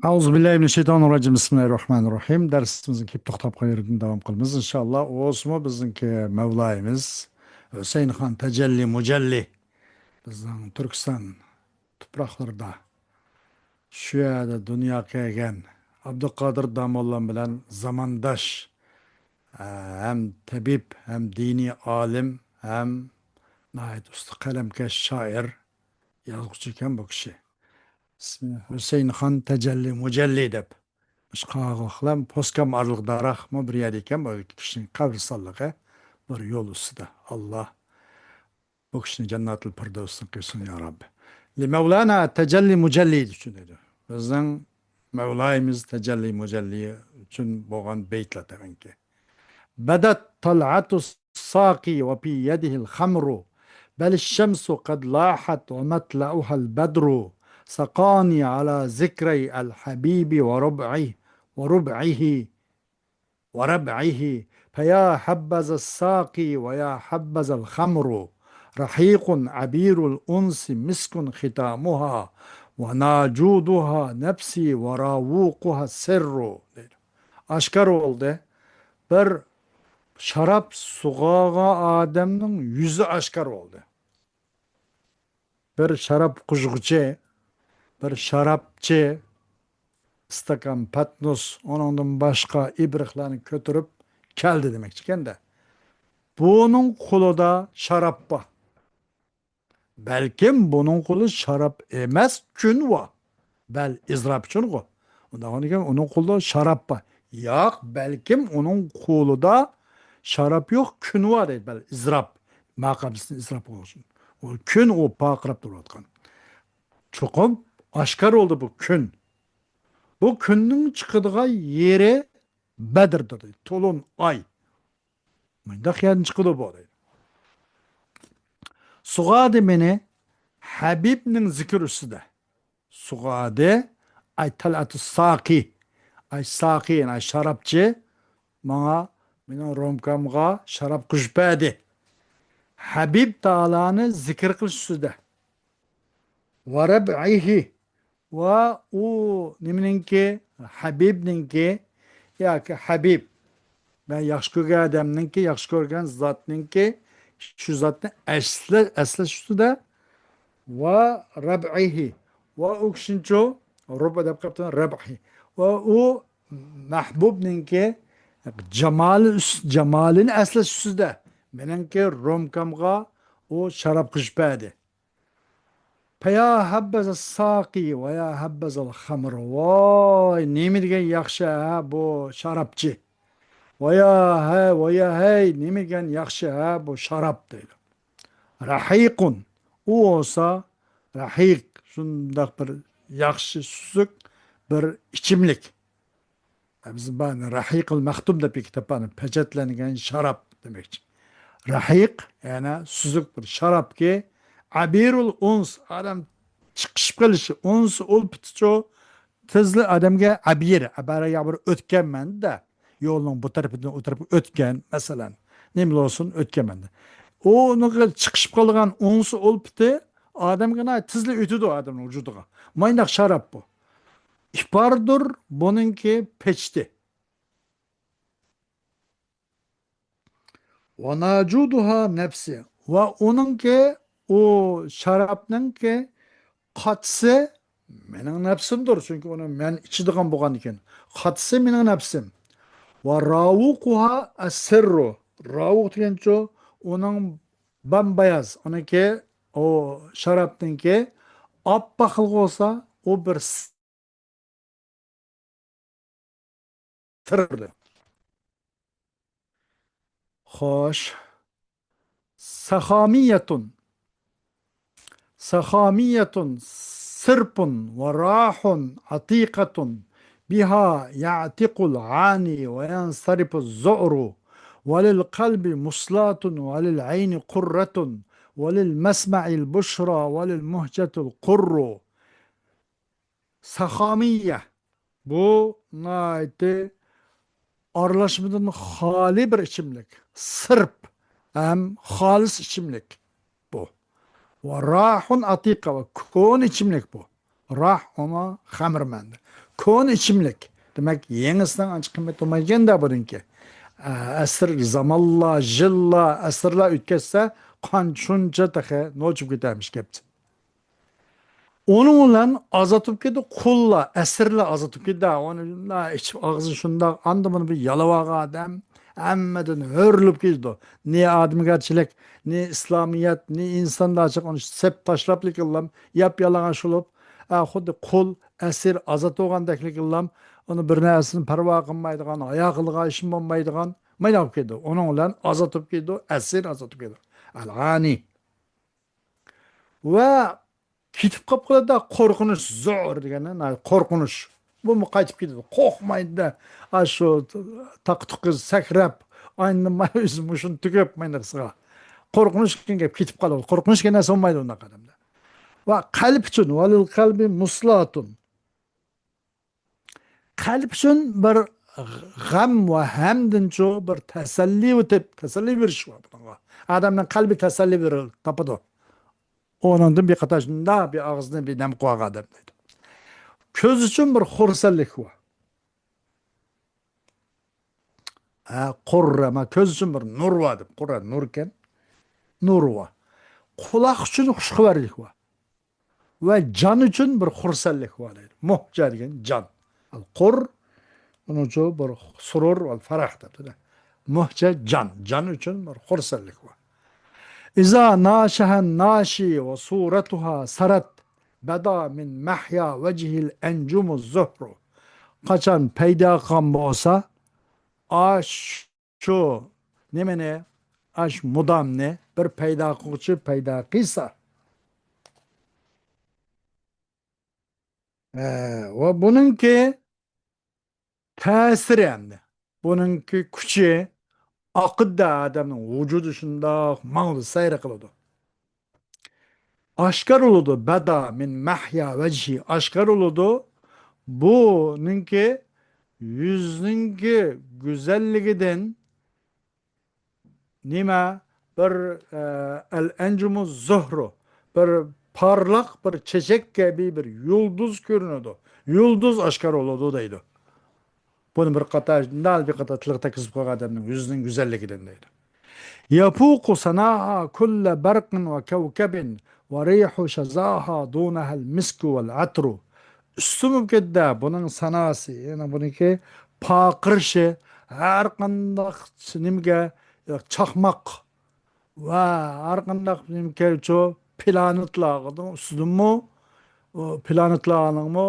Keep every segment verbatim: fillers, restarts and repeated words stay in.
ئەئۇزۇ بىللاھى مىنەششەيتانىرراجىم. بىسمىللاھىرراھمانىرراھىم. دەرسىمىزنى كېلىپ توختاپ قالغان يېرىدىن داۋام قىلىمىز، ئىنشائاللا. ئۇ بولسىمۇ بىزنىڭكى مەۋلايىمىز ھۈسەيىن خان تەجەللى مۇجەللى بىزنىڭ تۈركىستان تۇپراقلىرىدا، شۇ يەردە دۇنياغا كەلگەن ئابدۇقادىر داموللام بىلەن زامانداش، ھەم تەبىب، ھەم دىنىي ئالىم، ھەم ناھايىتى ئۇستا قەلەمكەش شائىر، يازغۇچى ئىكەن بۇ كىشى. ئىسمى ھۈسەيىن خان تەجەللى مۇجەللى دەپ. مۇشۇ قاغىلىقلام پوسكام ئارىلىق داراخمۇ بىر يەردە ئىكەن، بۇ كىشىنىڭ قەبرىستانلىقى بىر يول ئۈستىدە. ئاللا بۇ كىشىنى جەننەتۇل پىردەۋستىن قىلسۇن يا رەببى. لىمەۋلانا تەجەللى مۇجەللى ئۈچۈن دەيدۇ. بىزنىڭ مەۋلايىمىز تەجەللى مۇجەللى ئۈچۈن بولغان بەيتلەر دېمەككى. بدت طلعة الساقي وفي يده الخمر، بل الشمس قد لاحت ومطلعها البدر، سقاني على ذكري الحبيب وربعه، وربعه، وربعه، فيا حبذا الساقي ويا حبذا الخمر، رحيق عبير الأنس مسك ختامها، وناجودها نفسي وراوقها السر. ئاشكارا بولدى. بىر شاراب سۇغارغان ئادەمنىڭ يۈزى ئاشكارا بولدى. بىر شاراب قۇژغۇچى، بىر شارابچى ئىستاكان، پەتنۇس، ئۇنىڭدىن باشقا ئىبرىقلارنى كۆتۈرۈپ كەلدى دېمەكچىكەندە. بۇنىڭ قولىدا شاراب بار. بەلكىم بۇنىڭ قولى شاراب ئەمەس، كۈن بار. بەل ئىزراب ئۈچۈنغۇ. ئۇنداق بولغاندىكىن ئۇنىڭ قولىدا شاراب بار. ياق، بەلكىم ئۇنىڭ قولىدا شاراب يوق، كۈن بار دەيدۇ. بەل ئىزراب. ماقامىسىنى ئىزراب قىلغان ئۈچۈن. ئۇ كۈن ئۇ پارقىراپ تۇرۇۋاتقان. چوقۇم ئاشكارا بولدى بۇ كۈن. بۇ كۈننىڭ چىقىدىغان يېرى بەدىردۇر دەيدۇ. تولۇن ئاي. مۇنداق يەردىن چىقىدۇ بۇ دەيدۇ. سۇغادى مېنى ھەبىبنىڭ زىكرى ئۈستىدە. سۇغادى، ئاي تەلئەتۇ ساقى. ئاي ساقى، يەنى ئاي شارابچى. ماڭا، مېنىڭ رومكامغا شاراب قۇيۇپ بەردى. ھەبىب تائالانى زىكىر قىلىش ئۈستىدە. ۋە رەبئىھى. ۋە ئۇ نېمىنىڭكى؟ ھەبىبنىڭكى. ياكى ھەبىب. مەن ياخشى كۆرگەن ئادەمنىڭكى، ياخشى كۆرگەن زاتنىڭكى، شۇ زاتنى ئەسلە-، ئەسلەش ئۈستىدە. ۋە رەبئىھى. ۋە ئۇ كىشىنىچۇ؟ رۇبئ دەپ قاپتۇ، رەبئى. ۋە ئۇ مەھبۇبنىڭكى جامالى ئۈست-، جامالىنى ئەسلەش ئۈستىدە. مېنىڭكى رومكامغا ئۇ شاراب قۇيۇپ بەردى. پەيا ھەببەزە ساقى ۋە يا ھەببەزەل خەمر. ۋاي، نېمە دېگەن ياخشى ھە بۇ شارابچى. ۋە يا ھە، ۋە يا ھەي، نېمە دېگەن ياخشى ھە بۇ شاراب دەيدۇ. رەھىقۇن، ئۇ بولسا رەھىق، شۇنداق بىر ياخشى سۈزۈك بىر ئىچىملىك. بىز بارنى رەھىقۇل مەختۇم دەپ بىر كىتاب بارنى، پېچەتلەنگەن شاراب دېمەكچى. رەھىق، يەنى سۈزۈك بىر شارابكى، ئەبىرۇل ئۇنس، ئادەم چىقىشىپ قېلىشى، ئۇنس ئۇلپىتىچۇ، تېزلا ئادەمگە ئەبىر، ئەبەر يا بىر ئۆتكەنمەن دە، يولنىڭ بۇ تەرىپىدىن ئۇ تەرەپكە ئۆتكەن، مەسىلەن، نېمە بولسۇن، ئۆتكەنمەن دە. ئۇنىڭغا چىقىشىپ قالغان ئۇنس ئۇلپىتى ئادەمگە ناھايىتى تېزلا ئۆتىدۇ ئادەمنىڭ ۋۇجۇدىغا. مانداق شاراب بۇ. ئىپاردۇر بۇنىڭكى پېچىتى. ۋە ناجۇدۇھا نەپسى. ۋە ئۇنىڭكى، ئۇ شارابنىڭكى قاچىسى مېنىڭ نەپسىمدۇر. چۈنكى ئۇنى مەن ئىچىدىغان بولغاندىكىن. قاچىسى مېنىڭ نەپسىم. ۋە راۋۇقۇھا ئەسسىررۇ. راۋۇق دېگەنچۇ؟ ئۇنىڭ بامباياز. ئۇنىڭكى، ئۇ شارابنىڭكى ئاپئاقلىقى بولسا، ئۇ بىر سىر. خوش. سەخامىيەتۇن. سەخامىيەتۇن سىرپۇن ۋە راھۇن ئەتىقەتۇن بىھا يەتىقۇل ئانى ۋە يەنسەرىپۇز زۇئرۇ ۋە لىل قەلبى مۇسلاتۇن ۋە لىل ئەينى قۇررەتۇن ۋە لىل مەسمەئىل بۇشرا ۋە لىل مۇھجەتۇل قۇررۇ. سەخامىيە. بۇ ناھايىتى ئارىلاشمىدىن خالىي بىر ئىچىملىك. سىرپ ھەم خالىس ئىچىملىك بۇ. ۋە راھۇن ئەتىقە، ۋە كونا ئىچىملىك بۇ. راھ ئۇمۇ خەمىر مەنىدە. كونا ئىچىملىك. دېمەك، يېڭىسىنىڭ ئانچە قىممىتى بولمايدىكەن-دە بۇنىڭكى. ئە، ئەسىر، زامانلار، يىللار، ئەسىرلەر ئۆتكەچسە، قان شۇنچە تېخى نوچىپ كېتەرمىش گەپتە. ئۇنىڭ بىلەن ئازاد بولۇپ كېتىدۇ، قۇللار، ئەسىرلەر ئازاد بولۇپ كېتىدۇ. ئۇنى ئىچىپ ئاغزى شۇنداق، ئاندا مۇندا بىر يالىۋاغ ئادەم، ھەممىدىن ھۆرلۈپ كېتىدۇ. نى ئادەمگەرچىلىك، نى ئىسلامىيەت، نى ئىنساندارچىلىق، ئۇنى سېپ تاشلاپلىكىنلام، ياپيالىڭاچ بولۇپ، ئە، خۇددى قۇل، ئەسىر، ئازاد بولغاندەكلىكىنلام، ئۇنى بىر نەرسىنى پەرۋا قىلمايدىغان، ھايا قىلىدىغان ئىشمۇ بولمايدىغان، مانداق بولۇپ كېتىدۇ. ئۇنىڭ بىلەن ئازاد بولۇپ كېتىدۇ، ئەسىر ئازاد بولۇپ كېتىدۇ. ئەل-غانى. ۋە كېتىپ قاپ قالىدۇ، قورقۇنچ، زور دېگەننى، قورقۇنچ. بۇمۇ قايتىپ كېتىدۇ، قورقمايدۇ-دە. ئاشۇ تاقا-تۇقا سەكرەپ، ئاينىماي ئۆزى مۇشۇنى تۈگەپ ماينىقىسىغا. قورقۇنچ دېگەن گەپ كېتىپ قالىدۇ. قورقۇنچ دېگەن نەرسە بولمايدۇ ئۇنداق ئادەمدە. ۋە قەلب ئۈچۈن، ۋەلىل قەلبى مۇسلاتۇن. قەلب ئۈچۈن بىر غەم ۋە ھەمدىنچۇ بىر تەسەللى ئېتىپ، تەسەللى بېرىش بار بۇنىڭغا. ئادەمنىڭ قەلبى تەسەللى بېرىل-، تاپىدۇ. ئۇنىڭدىن بىر قاتار شۇنداق بىر ئاغزىنى بىر نەم قىلىۋالغان ئادەم دەيدۇ. كۆز ئۈچۈن بىر خۇرسەنلىك بار. ھە، قۇررە، ما كۆز ئۈچۈن بىر نۇر بار دەپ، قۇررە نۇركەن. نۇر بار. قۇلاق ئۈچۈن خۇشخەۋەرلىك بار. ۋە جان ئۈچۈن بىر خۇرسەنلىك بار دەيدۇ. مۇھجە دېگەن جان. ئەل قۇر، ئۇنىڭ ئۈچۈن بىر سۇرۇر ۋە پەرەھ دەپتۇ. مۇھجە جان، جان ئۈچۈن بىر خۇرسەنلىك بار. ئىزا ناشەھەن ناشى ۋە سۇرەتۇھا سەرەت بەدا مىن مەھيا ۋەجھىل ئەنجۇمۇ زۇھرۇ. قاچان پەيدا قىلغان بولسا، ئاش شۇ نېمىنى، ئاش مۇدامنى بىر پەيدا قىلغۇچى پەيدا قىلسا. ھە، ۋە بۇنىڭكى تەسىرى ئەمدى، بۇنىڭكى كۈچى ئاقىدە ئادەمنىڭ ۋۇجۇدى شۇنداق ماڭىدۇ، سەير قىلىدۇ. ئاشكارا بولىدۇ، بەدا مىن مەھيا ۋەجھى، ئاشكارا بولىدۇ. بۇنىڭكى يۈزنىڭكى گۈزەللىكىدىن نېمە؟ بىر، ئە، ئەل ئەنجۇمۇ زۇھرۇ، بىر پارلاق بىر چېچەك كەبى بىر يۇلدۇز كۆرۈنىدۇ. يۇلدۇز ئاشكارا بولىدۇ دەيدۇ. بۇنى بىر قاتار، نال بىر قاتار تىلغا تەككۈزۈپ قويغان ئادەمنىڭ يۈزىنىڭ گۈزەللىكىدىن دەيدۇ. يەپۇقۇ سەناھا كۇللە بەرقىن ۋە كەۋكەبىن ۋە رىيھۇ شەزاھا دۇنەھەل مىسكۇ ۋەل ئەترۇ. ئۈستۈن بولۇپ كەتتى بۇنىڭ ساناسى، يەنى بۇنىڭكى پارقىرىشى، ھەر قانداق نېمىگە، چاقماق ۋە ھەر قانداق نېمە كەلچۇ، پلانېتلارنىڭ ئۈستىدىنمۇ، ئۇ پلانېتلارنىڭمۇ،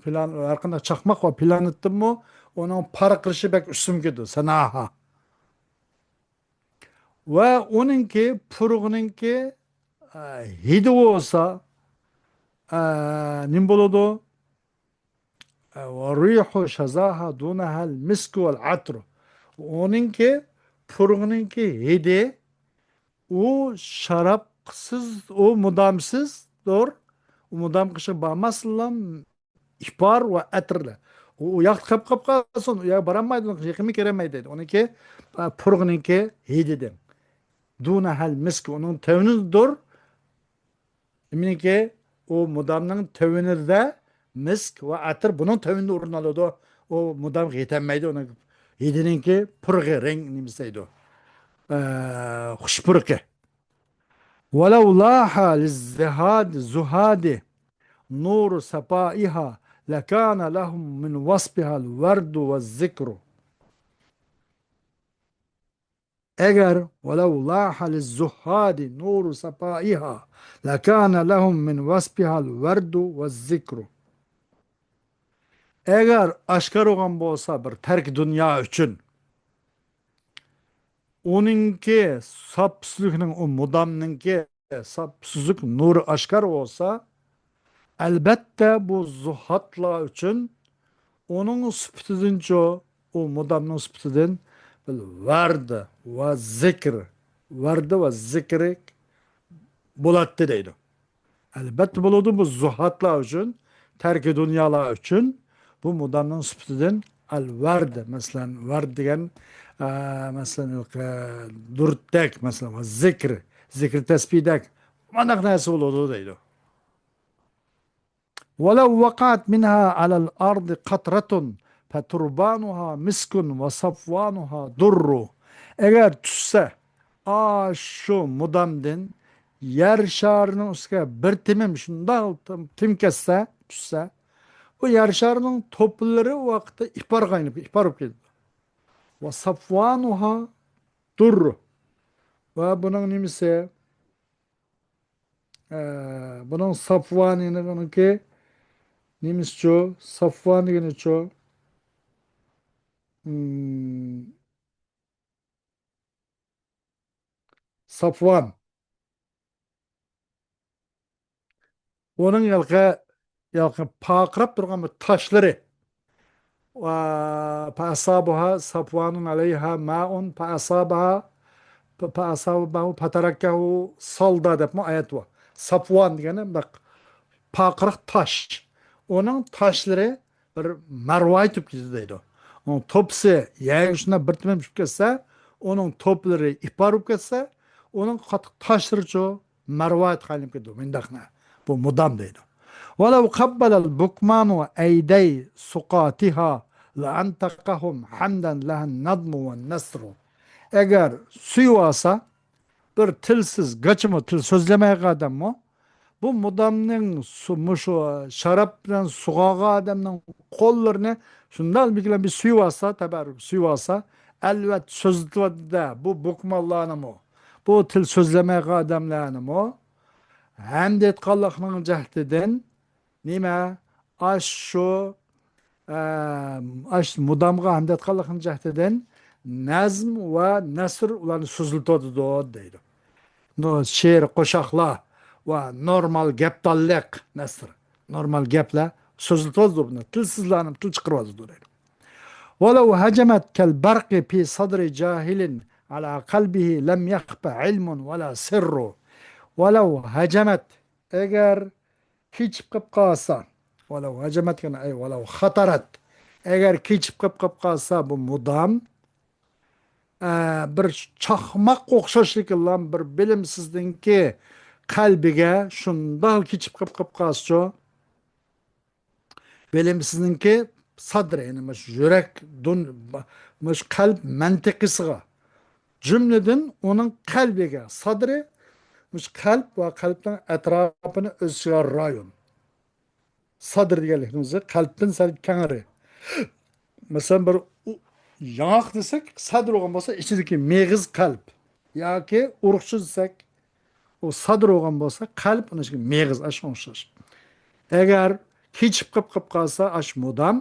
پلان-، ھەر قانداق چاقماق ۋە پلانېتتىنمۇ ئۇنىڭ پارقىرىشى بەك ئۈستۈن كېتىدۇ، سەناھا. ۋە ئۇنىڭكى، پۇرىقىنىڭكى، ئە، ھىدى بولسا، ئە، نېمە بولىدۇ؟ ئە، ۋە رىيھۇ شەزاھا دۇنەھەل مىسكۇ ۋەل ئەترۇ. ئۇنىڭكى، پۇرىقىنىڭكى ھىدى، ئۇ شارابسىز، ئۇ مۇدامسىزدۇر. ئۇ مۇدام قىشى بارماسلام، ئىپار ۋە ئەتىرلەر. ئۇ، ئۇ ياقتا قېلىپ، قېلىپ قالسۇن، ئۇ ياققا بارالمايدۇ، يېقىنمۇ كېلەلمەيدۇ دەيدۇ. ئۇنىڭكى، ئە، پۇرىقىنىڭكى ھىدىدىن. دۇنەھەل مىسك، ئۇنىڭ تۆۋىنىدۇر. نېمىنىڭكى؟ ئۇ مۇدامنىڭ تۆۋىنىدە مىسك ۋە ئەتىر بۇنىڭ تۆۋىنىدە ئورۇن ئالىدۇ. ئۇ مۇدامغا يېتەلمەيدۇ، ئۇنىڭ ھىدىنىڭكى پۇرىقى، رەڭ نېمىسى دەيدۇ. ئە، خۇش پۇرىقى. ولو لاح للزهاد، زهاد، نور صفائها لكان لهم من وصفها الورد والذكر. ئەگەر، ولو لاح للزهاد نور صفائها لكان لهم من وصفها الورد والذكر. ئەگەر ئاشكارا بولغان بولسا بىر تەركى دۇنيا ئۈچۈن، ئۇنىڭكى ساپسۈزلۈكنىڭ، ئۇ مۇدامنىڭكى ساپسۈزلۈك نۇرى ئاشكارا بولسا، ئەلبەتتە بۇ زۇھادلار ئۈچۈن ئۇنىڭ سۈپىتىدىنچۇ، ئۇ مۇدامنىڭ سۈپىتىدىن بىر ۋەردى ۋە زىكىر، ۋەردى ۋە زىكرى بولاتتى دەيدۇ. ئەلبەتتە بولىدۇ، بۇ زۇھادلار ئۈچۈن، تەركى دۇنيالار ئۈچۈن بۇ مۇدامنىڭ سۈپىتىدىن ئەل ۋەرد، مەسىلەن، ۋەرد دېگەن، ئە، مەسىلەن، ئە، دۇرۇتتەك، مەسىلەن، زىكىر، زىكىر تەسبىھدەك، مانداق نەرسە بولىدۇ دەيدۇ. ولو وقعت منها على الأرض قطرة فتربانها مسك وصفوانها در. ئەگەر چۈشسە، ئاشۇ مۇدامدىن يەر شارىنىڭ ئۈستىگە بىر تېمىم شۇنداق تېم-، تېمىپ كەتسە، چۈشسە، ئۇ يەر شارىنىڭ توپىلىرى ئۇ ۋاقىتتا ئىپارغا ئايلىنىپ، ئىپار بولۇپ كېتىدۇ. وصفوانها در. ۋە بۇنىڭ نېمىسى؟ ئە، بۇنىڭ سافۋانىنىڭكى نېمىسىچۇ؟ سافۋان دېگىنىچۇ؟ مم، سافۋان. ئۇنىڭ ھېلىقى، ھېلىقى پارقىراپ تۇرغان بىر تاشلىرى. ۋە فأصابها صفوان عليها ماء فأصابها، ف-، فأصابه فتركه صلدا دەپمۇ ئايەت بار. سافۋان دېگەننى مۇنداق پارقىراق تاش. ئۇنىڭ تاشلىرى بىر مەرۋايىت بولۇپ كېتىدۇ دەيدۇ. ئۇنىڭ توپىسى يەرگە شۇنداق بىر تېمىم چۈشۈپ كەتسە، ئۇنىڭ توپىلىرى ئىپار بولۇپ كەتسە، ئۇنىڭ قاتتىق تاشلىرىچۇ مەرۋايىتقا ئايلىنىپ كېتىدۇ. مۇنداقنى، بۇ مۇدام دەيدۇ. ولو قبل البكمان أيدي سقاتها لأنطقهم حمدا لها النظم والنثر. ئەگەر سۆيۈۋالسا، بىر تىلسىز، گاچىمۇ تىل سۆزلىمەيدىغان ئادەممۇ، بۇ مۇدامنىڭ سۇ-، مۇشۇ شاراب بىلەن سۇغارغان ئادەمنىڭ قوللىرىنى شۇنداق بىر بىلەن بىر سۆيۈۋالسا، تەبەررۇك سۆيۈۋالسا، ئەلۋەتتە سۆزلىتىۋاتىدۇ-دە، بۇ بۇكمانلارنىمۇ، بۇ تىل سۆزلىمەيدىغان ئادەملەرنىمۇ ھەمدە ئېيتقانلىقنىڭ جەھىتىدىن نېمە؟ ئاشۇ، ئە، ئاشۇ مۇدامغا ھەمدە ئېيتقانلىقنىڭ جەھىتىدىن نەزم ۋە نەسر ئۇلارنى سۆزلىتىۋاتىدۇ دەيدۇ. نو-، شېئىر، قوشاقلار ۋە نورمال گەپدانلىق، نەسر، نورمال گەپلەر سۆزلىتىۋاتىدۇ بۇنى. تىلسىزلارنى تىل چىقىرىۋاتىدۇ دەيدۇ. ولو هجمت كالبرق في صدر جاهل على قلبه لم يخف علم ولا سر. ولو هجمت، ئەگەر كېچىپ قېلىپ قالسا، ولو هجمت دېگەن، ئەي، ولو خطرت، ئەگەر كېچىپ قېلىپ، قېلىپ قالسا بۇ مۇدام، ئە، بىر چاقماققا ئوخشاشلىكلا بىر بىلىمسىزنىڭكى قەلبىگە شۇنداق كېچىپ قېلىپ، قېلىپ قالسىچۇ، بىلىمسىزنىڭكى سادرى، يەنى مۇشۇ يۈرەك، دۇن-، مۇشۇ قەلب مەنتىقىسىغا، جۈملىدىن ئۇنىڭ قەلبىگە، سادرى، مۇشۇ قەلب ۋە قەلبنىڭ ئەتراپىنى ئۆز ئىچىگە رايون. سادر دېگەنلىكىمىز قەلبتىن سەل كەڭرى. مەسىلەن، بىر ئۇ-، ياڭاق دېسەك، سادر بولغان بولسا، ئىچىدىكى مېغىز قەلب. ياكى ئۇرۇقچە دېسەك، ئۇ سادر بولغان بولسا، قەلب ئۇنىڭ ئىچىدىكى مېغىز، ئاشۇنىڭغا ئوخشاش. ئەگەر كېچىپ قېلىپ، قېلىپ قالسا، ئاشۇ مۇدام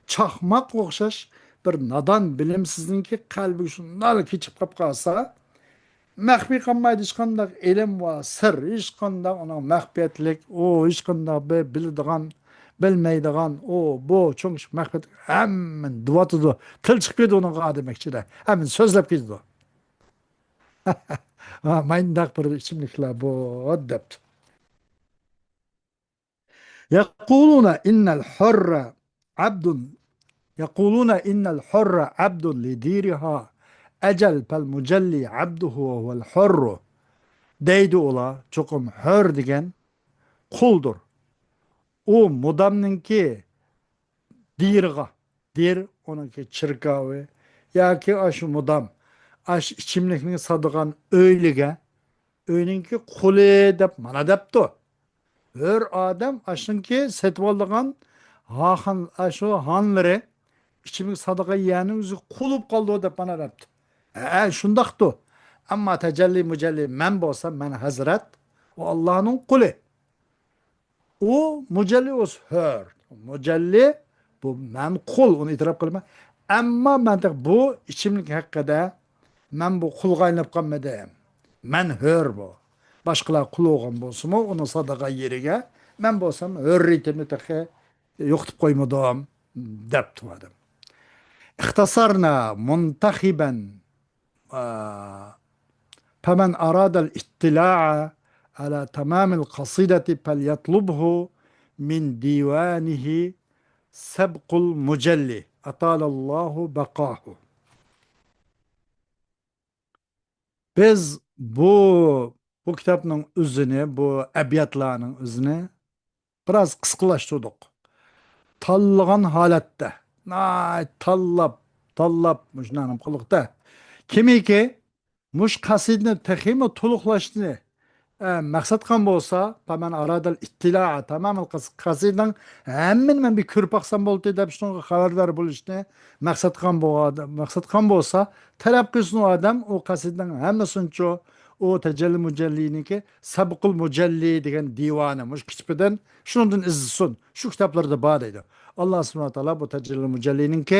چاقماققا ئوخشاش بىر نادان بىلىمسىزنىڭكى قەلبىگە شۇنداق كېچىپ قېلىپ قالسا، مەخپىي قالمايدۇ ھېچقانداق ئىلىم ۋە سىر، ھېچقانداق ئۇنىڭ مەخپىيەتلىك، ئۇ ھېچقانداق بىر بىلىدىغان، بىلمەيدىغان، ئۇ، بۇ، چوڭ كىشى مەخپىيەتلىك، ھەممىنى دېۋاتىدۇ. تىل چىقىپ كېتىدۇ ئۇنىڭغا ئادەم ئىچىدە. ھەممىنى سۆزلەپ كېتىدۇ. ھا، مانداق بىر ئىچىملىكلەر بۇ، دەپتۇ. يقولون إن الحر عبد، يقولون إن الحر عبد لديرها أجل فالمجلي عبده وهو الحر. دەيدۇ ئۇلار، چوقۇم ھۆر دېگەن قۇلدۇر. ئۇ مۇدامنىڭكى دىرىغا، دىر ئۇنىڭكى چېركاۋى ياكى ئاشۇ مۇدام، ئاشۇ ئىچىملىكنى ساتىدىغان ئۆيلىگە، ئۆينىڭكى قۇلى دەپ مانا دەپتۇ. ھۆر ئادەم ئاشۇنىڭكى سېتىۋالىدىغان ھاخان، ئاشۇ ھانلىرى ئىچىملىك ساتىدىغان يەرنىڭ ئۆزى قۇل بولۇپ قالدى دەپ مانا دەپتۇ. ھە، شۇنداقتۇ. ئەمما تەجەللى مۇجەللى مەن بولسام، مەن ھەزرەت، ئۇ ئاللانىڭ قۇلى. ئۇ مۇجەللى، ئۇ ھۆر. مۇجەللى، بۇ مەن قۇل، ئۇنى ئېتىراپ قىلىمەن. ئەمما مەن تېخى بۇ ئىچىملىك ھەققىدە، مەن بۇ قۇلغا ئايلىنىپ قالمىدىم. مەن ھۆر بۇ. باشقىلار قۇل بولغان بولسىمۇ، ئۇنىڭ ساتىدىغان يېرىگە، مەن بولسام ھۆرىيىتىمنى تېخى يوقىتىپ قويمىدىم، دەپتۇ ئادەم. اختصرنا منتخبا، ئا، فمن أراد الاطلاع على تمام القصيدة فليطلبه من ديوانه سبق المجلي، أطال الله بقاه. بىز بۇ، بۇ كىتابنىڭ ئۆزىنى، بۇ ئەبياتلارنىڭ ئۆزىنى بىراز قىسقىلاشتۇردۇق. تاللىغان ھالەتتە، ناھايىتى تاللاپ، تاللاپ مۇشۇنداق قىلدۇقتا. كىمكى مۇشۇ قەسىدىنى تېخىمۇ تولۇقلاشنى، ئە، مەقسەت قىلغان بولسا، پەمەن ئارادەل ئىتتىلا تامامەل قەس-، قەسىدىنىڭ ھەممىنى مەن بىر كۆرۈپ باقسام بولدى دەپ شۇنىڭغا خەۋەردار بولۇشنى مەقسەت قىلغان بولغان، مەقسەت قىلغان بولسا، تەلەپ قىلسۇن ئۇ ئادەم، ئۇ قەسىدىنىڭ ھەممىسىنچۇ، ئۇ تەجەللى مۇجەللىنىڭكى سەبقۇل مۇجەللى دېگەن دىۋانى، مۇشۇ كىتابىدىن، شۇنىڭدىن ئىزدىسۇن، شۇ كىتابلاردا بار دەيدۇ. ئاللا سۇبھانەھۇ ۋە تائالا بۇ تەجەللى مۇجەللىنىڭكى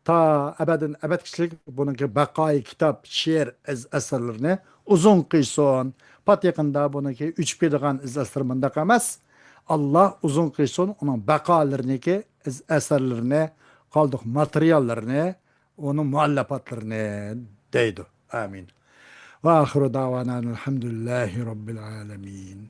تا ئەبەدىن ئەبەدكىچىلىك بۇنىڭكى بەقائىي كىتاب، شېئىر، ئىز-، ئەسەرلىرىنى ئۇزۇن قىلسۇن. پات يېقىندا بۇنىڭكى ئۆچۈپ كېتىدىغان ئىز-، ئەسەر مۇنداق ئەمەس. ئاللا ئۇزۇن قىلسۇن ئۇنىڭ بەقالىرىنىكى، ئىز-، ئەسەرلىرىنى، قالدۇق ماتېرىياللىرىنى، ئۇنىڭ مۇئەللەپاتلىرىنى دەيدۇ. ئامىن. ۋە ئاخىرۇ داۋانا ئەلھەمدۇلىللاھى رەببىل ئالەمىن.